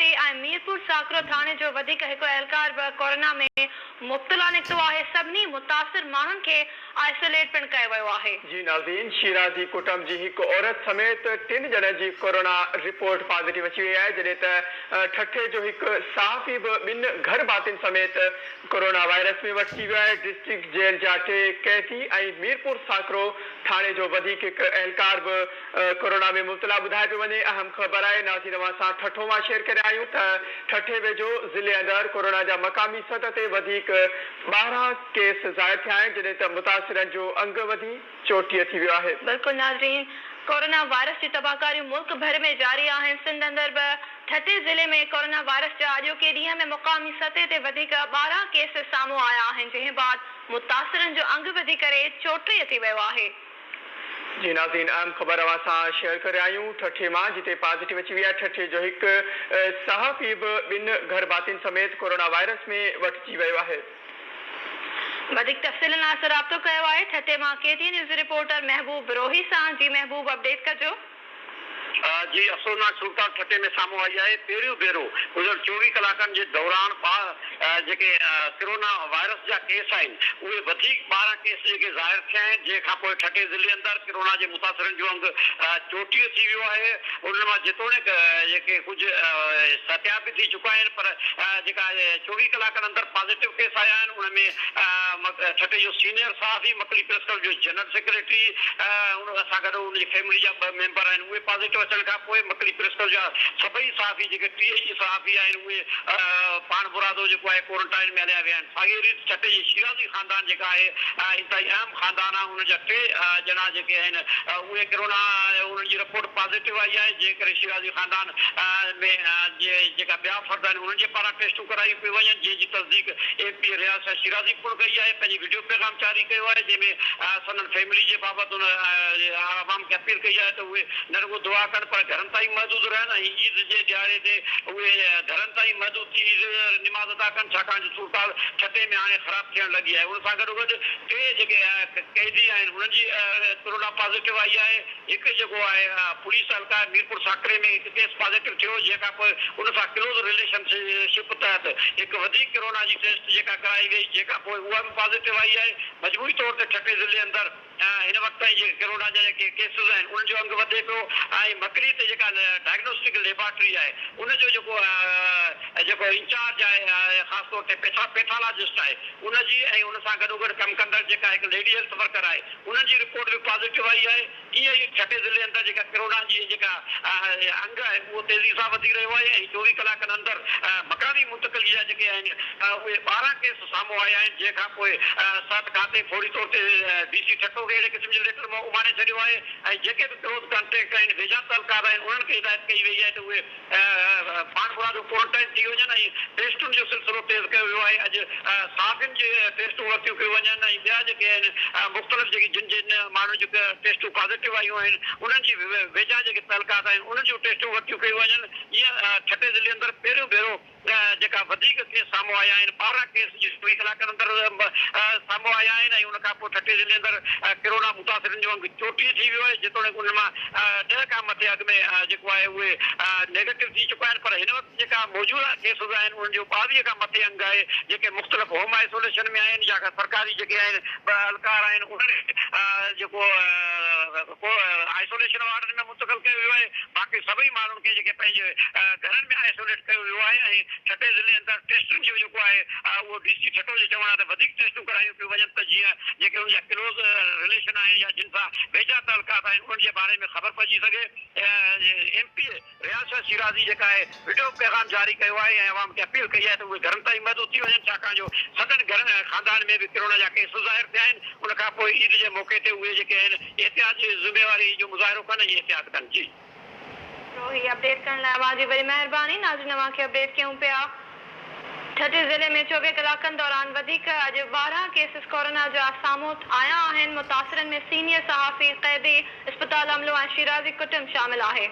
قيدي ۽ ميرپور ساڪرو ٿاڻي جو وڌيڪ هڪ اهلڪار به ڪورونا ۾ مبتلا نڪتو آهي، سڀني متاثر ماڻهن کي آئسوليٽ پڻ ڪيو ويو آهي. جي ناظرين شيرازي ڪٽنب جي هڪ عورت سميت ٽن ڄڻن جي ڪورونا رپورٽ پازيٽو اچي وئي آهي جڏهن ته ٺٽي جو هڪ صحافي به ٻن گهر ڀاتين سميت ڪورونا وائرس ۾ وٺجي ويو آهي ڊسٽرڪٽ جيل جا ٽي قيدي ۽ ميرپور ساڪرو ٿاڻي جو وڌيڪ هڪ اهلڪار به ڪورونا ۾ مبتلا ٻڌايو پيو وڃي اهم خبر آهي ناظرين اوهان سان ٺٽو مان شيئر ڪري آيون ته ٺٽي ويجهو ضلعي اندر ڪورونا جا مقامي سطح تي وڌيڪ 12 ڪيس ظاهر ٿيا آهن جڏهن ته متاثرن جو انگ وڌي 34 ٿي ويو آهي. بلڪل ناظرين ڪورونا وائرس جون تباهڪاريون ملڪ ڀر ۾ جاري آهن سنڌ اندر به ٺٽي ضلعي ۾ ڪورونا وائرس جا اڄوڪي ڏينهن ۾ مقامي سطح تي وڌيڪ 12 ڪيس سامهون آيا آهن جنهن بعد متاثرن جو انگ وڌي ڪري 34 ٿي ويو آهي. جي ناظرين اهم خبر اوهان سان شيئر ڪري آيون ٺٽي مان جتي پازيٽو اچي وئي آهي ٺٽي جو هڪ صحافي به ٻن گهر ڀاتين سميت ڪورونا وائرس ۾ وٺجي ويو آهي. وڌيڪ تفصيلن لاء اسان رابطو ڪيو آهي ٺٽي مان K T N news reporter Mehboob Brohi سان جي محبوب اپڊيٽ ڪجو. جي افسوسناڪ صورتحال ٺٽي ۾ سامهون آئي آهي، پهريون ڀيرو گذريل 24 ڪلاڪن جي دوران جيڪي ڪرونا وائرس جا ڪيس آهن اهي وڌيڪ 12 ڪيس جيڪي ظاهر ٿيا آهن جنهن کانپوء ٺٽي ضلعي اندر ڪرونا جي متاثرن جو انگ 34 ٿي ويو آهي انهن مان جيتوڻيڪ جيڪي ڪجهه صحتياب به ٿي چڪا آهن پر جيڪا 24 ڪلاڪن اندر پازيٽو ڪيس آيا آهن ان ۾ ٺٽي جو سينيئر صحافي مڪلي پريس ڪلب جو جنرل سيڪريٽري ان سان گڏ ان جي فيملي جا ٻه ميمبر آهن اهي پازيٽو اچڻ کان پوء مڪلي پريس ڪلب جا سڀئي صحافي جيڪي 30 ئي صحافي آهن اهي پاڻمرادو جيڪو آهي ڪورنٽائن ۾ هليا ويا آهن ساڳي ريت ٺٽي جي شيرازي خاندان جيڪا آهي انتهائي اهم خاندان آهي ان جا ٽي ڄڻا جيڪي آهن اهي ڪرونا انهن جي رپورٽ پازيٽو آئي آهي جنهن ڪري شيرازي خاندان ۾ جيڪا ٻيا فرد آهن انهن جي پاران ٽيسٽون ڪرايون پيون وڃن جنهن جي تصديق M P A Riaz Shah Shirazi پڻ ڪئي آهي پنهنجي وڊيو پيغام جاري ڪيو آهي جنهن ۾ سندن فيملي جي بابت هن عوام کي اپيل ڪئي آهي ته اهي نه رڳو دعا ڪن پر گهرن تائين محدود رهن ۽ عيد جي ڏهاڙي تي اهي گهرن تائين محدود ٿي عيد نماز ادا ڪن ڇاڪاڻ جو صورتحال ٺٽي ۾ هاڻي خراب ٿيڻ لڳي آهي ان سان گڏوگڏ ٽي جيڪي قيدي آهن انهن جي ڪرونا پازيٽو آئي آهي هڪ جيڪو آهي پوليس اهلڪار ميرپور ساڪري ۾ هڪ ڪيس پازيٽو ٿيو جنهن کان پوء ان سان ڪلوز رليشن شپ تحت هڪ وڌيڪ ڪرونا جي ٽيسٽ جيڪا ڪرائي وئي جنهن کان پوء اها به پازيٽو آئي آهي مجموعي طور تي ٺٽي ضلعي اندر هن وقت تائين جيڪي ڪرونا جا جيڪي ڪيسز آهن انهن جو انگ وڌي پيو ۽ مڪلي تي جيڪا ڊائگنوسٽڪ ليبارٽري آهي ان جو جيڪو جيڪو انچارج آهي خاص طور تي پيٿالاجسٽ آهي ان جي ۽ ان سان گڏوگڏ ڪم ڪندڙ جيڪا هڪ ليڊي هيلٿ ورڪر آهي انهن جي رپورٽ به پازيٽو آئي آهي، ائين ئي ٺٽي ضلعي اندر جيڪا ڪرونا جي جيڪا انگ آهي اهو تيزي سان وڌي رهيو آهي ۽ 24 ڪلاڪن اندر مڪاني منتقلي جا جيڪي آهن اهي 12 ڪيس سامهون آيا آهن جنهن کان پوء صحت کاتي فوري طور تي ڊي سي ٺٽو کي اهڙي قسم جو ليٽر اماڻي ڇڏيو آهي ۽ جيڪي به ڪلوز ڪانٽيڪٽ آهن ويجها تعلقات آهن انهن کي هدايت ڪئي وئي آهي ته اهي پاڻمرادو ڪورنٽائن ٿي وڃن ۽ ٽيسٽن جو سلسلو تيز ڪيو ويو آهي اڄ صحافين جي ٽيسٽون ورتيون پيون وڃن ۽ ٻيا جيڪي آهن مختلف جيڪي جن جن ماڻهن جون ٽيسٽون پازيٽو آيون آهن انهن جي ويجها جيڪي تعلقات آهن انهن جون ٽيسٽون ورتيون پيون وڃن جيئن ٺٽي ضلعي اندر پهريون ڀيرو جيڪا وڌيڪ ڪيس سامهون آيا آهن 12 ڪيس 24 ڪلاڪن اندر سامهون آيا آهن ۽ ان کان پوء ٺٽي ضلعي اندر ڪرونا متاثرن جو انگ 34 ٿي ويو آهي جيتوڻيڪ انهن مان 10 کان مٿي اڳ ۾ جيڪو آهي اهي نيگيٽو ٿي چڪا آهن پر هن وقت جيڪا موجوده ڪيسز آهن انهن جو 22 کان مٿي انگ آهي جيڪي مختلف هوم آئسوليشن ۾ آهن يا سرڪاري جيڪي آهن اهلڪار آهن انهن جيڪو آئسوليشن وارڊن ۾ منتقل ڪيو ويو آهي باقي سڀئي ماڻهن کي جيڪي پنهنجي گهرن ۾ آئسوليٽ ڪيو ويو آهي ۽ ٺٽي ضلعي اندر ٽيسٽن جو جيڪو آهي اهو ڊي سي ٺٽو جو چوڻ آهي ته وڌيڪ ٽيسٽون ڪرايون پيون وڃن ته جيئن جيڪي انهن جا ڪلوز رليشن آهن يا جن سان ويجها تعلقات آهن انهن جي باري ۾ خبر پئجي سگهي M P A Riaz Shah Shirazi جيڪا آهي وڊيو پيغام جاري ڪيو آهي ۽ عوام کي اپيل ڪئي آهي ته اهي گهرن تائين محدود ٿي وڃن ڇاڪاڻ جو سندن گهرن ۽ خاندان ۾ به ڪرونا جا ڪيس ظاهر ٿيا آهن ان کان پوء عيد جي موقعي تي اهي جيڪي آهن احتياط جي ذميواري جو مظاهرو ڪن ۽ احتياط ڪن جي. روهي اپڊيٽ ڪرڻ لاء اوهان جي وڏي مهرباني ناظرين اوهان کي اپڊيٽ ڪيون پيا ٺٽي ضلعي ۾ 24 ڪلاڪن دوران وڌيڪ اڄ 12 ڪيسز ڪورونا جا سامهون آيا آهن متاثرن ۾ سينيئر صحافي قيدي اسپتال عملو ۽ شيرازي ڪٽنب شامل آهي.